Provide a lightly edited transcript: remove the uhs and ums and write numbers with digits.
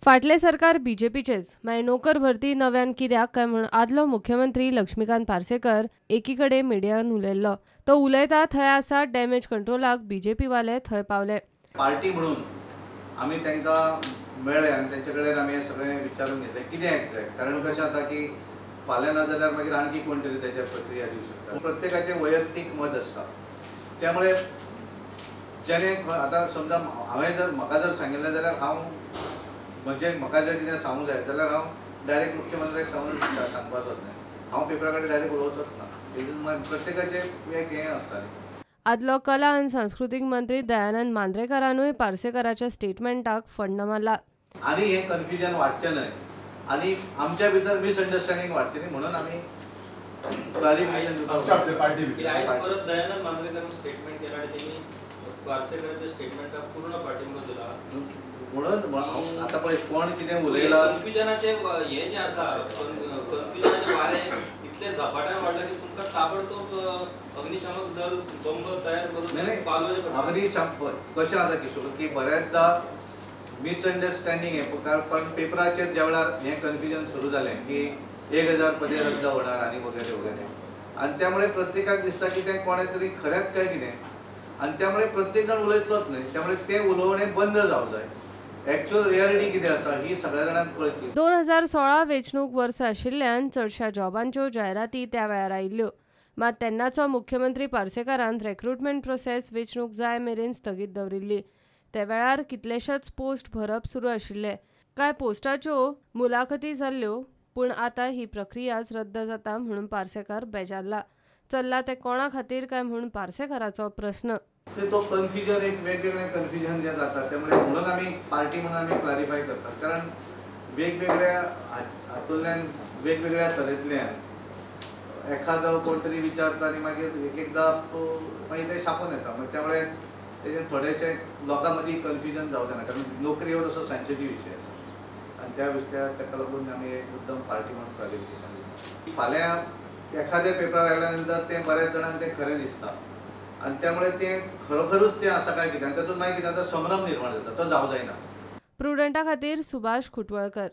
फाटलें सरकार बीजेपीचेच, मागीर नोकर भरती नव्यान कित्याक काय म्हूण आदलो मुख्यमंत्री लक्ष्मीकांत पार्सेकर एकीकडे मिडियान उलयल्लो. तो उलयता थंय आसा डॅमेज कंट्रोलाक बीजेपीवाले थंय पावले. पार्टी म्हणून आमी तांकां मेळ्ळे आनी तांचे कडेन आमी सगळें विचारून घेतलें कितें एग्जॅक्ट, कारण कशें जाता की फाल्यां ना जाल्यार मागीर आणखी कोण तरी तेजेर प्रक्रिया दिवं शकता. प्रत्येकाचें वैयक्तीक मत आसता, त्यामुळे जेणे आतां समजा हांवें जर म्हाका जर सांगिल्लें जाल्यार हांव म्हणजे म्हाका जर कितें सांगूंक जाय जाल्यार हांव डायरेक्ट मुख्यमंत्र्याक सांगून सांगपाचोच न्हय, हांव पेपरा कडेन डायरेक्ट उलोवचोच ना. प्रत्येकाचें एक हें आसता. आदलो कला आनी सांस्कृतीक मंत्री दयानंद मांद्रेकरानूय पार्सेकराच्या स्टेटमेंटाक फण्ण मारला. आनी हें कन्फ्युजन वाडचें न्हय आनी आमच्या भितर मिसअंडरस्टँडींग वाडचें न्हय म्हणून आमी क्लॅरिफिकेशन. परत दयानंद मांद्रेकरान स्टेटमेंट केला आनी तेणी पार्सेकराच्या स्टेटमेंटाक पूर्ण पाठिंबो दिला. म्हणून आतां पळय कोण कितें उलयला, कन्फ्युजनाचें हें जें आसा, कन्फ्युजनाचें वारें इतलें झपाट्यान वाडलां की तुमकां ताबडतोब अग्निशामक दल बंब तयार करून पालोवचें पडटा. अग्निशामक कशें जाता किशोर की बऱ्याचदा मिसअंडरस्टँडींग हें, कारण पेपराचेर ज्या वेळार हें कन्फ्युजन सुरू जालें की 1000 पदे रद्द होणार आनी वगैरे वगैरे, आनी त्यामुळे प्रत्येकाक दिसता की तें कोणें तरी खरेंच काय कितें, आनी त्यामुळे प्रत्येक जाण उलयतलोच न्हय, त्यामुळे तें उलोवणें बंद जावंक जाय. एक्चुअल रियालिटी कितें आसा ही सगळ्या जाणांक कळची. 2016 वेंचणूक वर्स आशिल्ल्यान चडश्या जॉबांच्यो जायराती त्या वेळार आयिल्ल्यो. मात तेन्नाचो मुख्यमंत्री पार्सेकारान रेक्रुटमेंट प्रोसेस वेंचणूक जाय मेरेन स्थगीत दवरिल्ली. त्या वेळार कितलेशेच पोस्ट भरप सुरू आशिल्ले. कांय पोस्टाच्यो मुलाखती जाल्ल्यो, पूण आतां ही प्रक्रियाच रद्द जाता म्हणून पार्सेकार बेजारला. चल्ला तें कोणा खातीर काय म्हूण पार्सेकाराचो प्रस्न. तो कन्फ्युजन एक वेगवेगळे कन्फ्युजन जें जाता त्यामुळे म्हणून आमी पार्टी म्हणून आमी क्लॅरिफाय करतात, कारण वेगवेगळ्या हातूंतल्यान वेगवेगळ्या तरेंतल्यान एखादो कोण तरी विचारता आनी मागीर एक एकदां मागीर तें छापून येता. मागीर त्यामुळे तेजें थोडेशें लोकां मदीं कन्फ्युजन जावचें ना, कारण नोकरी हो तसो सेन्सिटीव विशय आसा आनी त्या विशया ताका लागून आमी एक मुद्दम पार्टी म्हणून क्लॅरिफिकेशन दिता. फाल्यां एखाद्या पेपरार आयल्या नंतर तें बऱ्याच जाणांक तें खरें दिसता आनी त्यामुळे तें खरोखरूच तें आसा काय कितें, आनी तातूंत मागीर कितें जाता, संभ्रम निर्माण जाता, तो जावं जायना. प्रुडंटा खातीर सुभाष खुटवळकर.